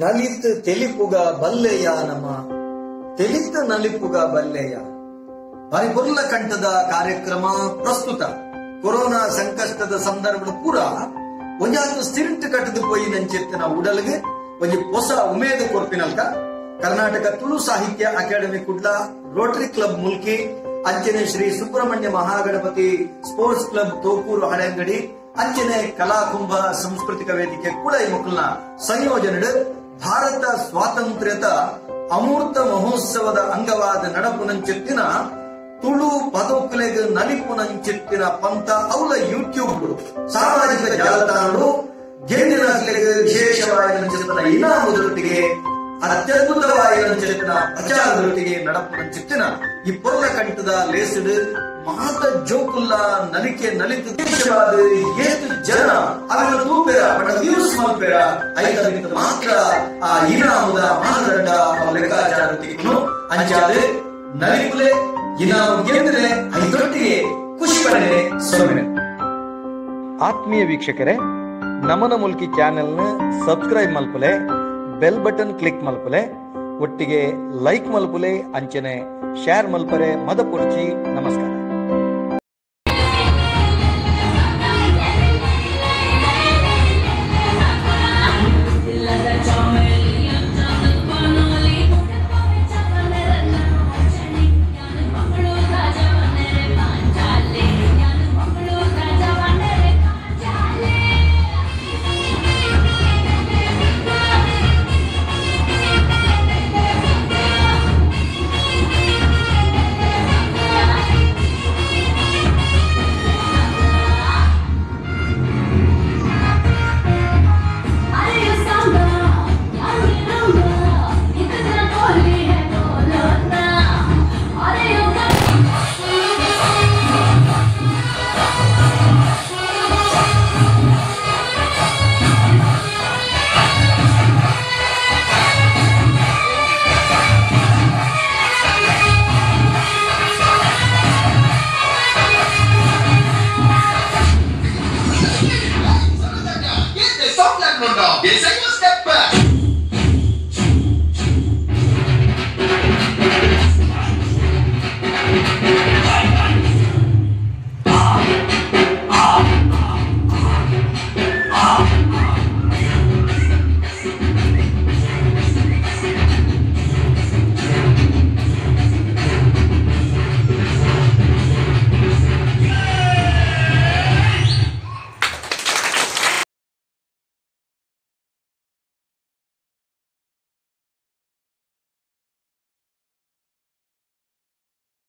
ನಲಿತ್ ತೆಲಿಪುಗ ಬಲ್ಲೆಯ ನಮ ತೆಲಿತ ನಲಿಪುಗ ಬಲ್ಲೆಯ ಬಾರಿ ಕಂಠದ ಕಾರ್ಯಕ್ರಮ ಪ್ರಸ್ತುತ ಕೊರೋನಾ ಸಂಕಷ್ಟದ ಸಂದರ್ಭದ ಪೂರ ಒಂಜಾತು ಸಿರಿಂಟ್ ಕಟ್ಟದು ಪೋಯಿ ನಂಚೆತ್ತಿನ ಉಡಲ್ಗೆ ಒಂಜಿ ಹೊಸ ಉಮೇದು ಕೊರ್ಪಿನಲ್ಕ Karnataka Tulu Sahitya academy Kudla, rotary club Mulki, ಅಂಚನೆ ಶ್ರೀ ಸುಬ್ರಹ್ಮಣ್ಯ ಮಹಾಗಣಪತಿ ಸ್ಪೋರ್ಟ್ಸ್ ಕ್ಲಬ್ ತೋಕೂರು ಹಳೆಂಗಡಿ, ಅಂಚನೆ ಕಲಾಕುಂಭ ಸಾಂಸ್ಕೃತಿಕ ವೇದಿಕೆ ಕುಳೈ ಮುಕುಲ್ನ ಸಂಯೋಜನೆ ಭಾರತ ಸ್ವಾತಂತ್ರ್ಯದ ಅಮೂರ್ತ ಮಹೋತ್ಸವದ ಅಂಗವಾದ ನಡಪುನಂಚೆತ್ತಿನ ತುಳು ಪದೋಕುಲೆಗ್ ನಲಿಪುನಂಚೆತ್ತಿನ ಪಂತ ಅವಲ ಯೂಟ್ಯೂಬ್ ಸಾಮಾಜಿಕ ಜಾಲತಾಣಗಳು ಗೆಂದಿನಕ್ಲೆಗ್ ವಿಶೇಷವಾದ ಇನಾಮುದೊಟ್ಟಿಗೆ ಅತ್ಯದ್ಭುತವಾದ ಪ್ರಚಾರದೊಟ್ಟಿಗೆ ನಡಪುನಂಚೆತ್ತಿನ ಈ ಪೊರ್ಲ ಕಂಠದ ಲೇಸಿಡು ಮಾತ ಜೋಕುಲ್ಲ ನಲಿಕೆ ನಲಿತು ದೇಶವಾದ ಏತು ಜನ ಅವರ ತೂಪೆರ ಬಡ ವ್ಯೂಸ್ ಮಲ್ಪೆರ ಐತ ಮಾತ್ರ ಆ ಇನಾಮುದ ಮಾನದಂಡ ಲೆಕ್ಕಾಚಾರ ತಿಕ್ಕುನು ಅಂಚಾದ ನಲಿಪುಲೆ ಇನಾಮು ಗೆಂದರೆ ಐದೊಟ್ಟಿಗೆ ಖುಷಿ ಪಡೆನೆ ಸೊನ್ನೆ. ಆತ್ಮೀಯ ವೀಕ್ಷಕರೇ, ನಮನ ಮುಲ್ಕಿ ಚಾನೆಲ್ನ ಸಬ್ಸ್ಕ್ರೈಬ್ ಮಲ್ಪುಲೆ, ಬೆಲ್ ಬಟನ್ ಕ್ಲಿಕ್ ಮಲ್ಪುಲೆ, ಒಟ್ಟಿಗೆ ಲೈಕ್ ಮಲ್ಪುಲೆ, ಅಂಚನೆ ಶೇರ್ ಮಲ್ಪರೆ ಮದಪುರ್ಚಿ. ನಮಸ್ಕಾರ.